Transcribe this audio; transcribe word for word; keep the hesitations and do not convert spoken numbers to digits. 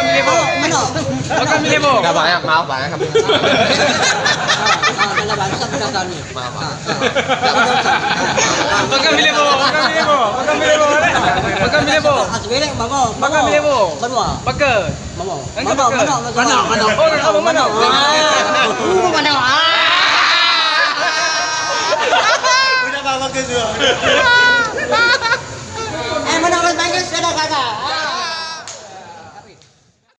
Pakon mileh boh? Manok. Pakon mileh boh? Dah banyak, maaf banyak kami. Ah, ah, dah banyak, saya dah tahu ni. Maaf, maaf. Ah, ah. Pakon mileh boh? Pakon mileh boh? Pakon mileh boh? Pakon mileh boh? Ah, sebenarnya, Bang, Bang. Pakon mileh boh? Manok. Pakon. Manok. Manok, manok, manok. Manok, manok. Oh, manok, manok. Ah. Uh, manok. Ah. Udah, Bang, bagus tu.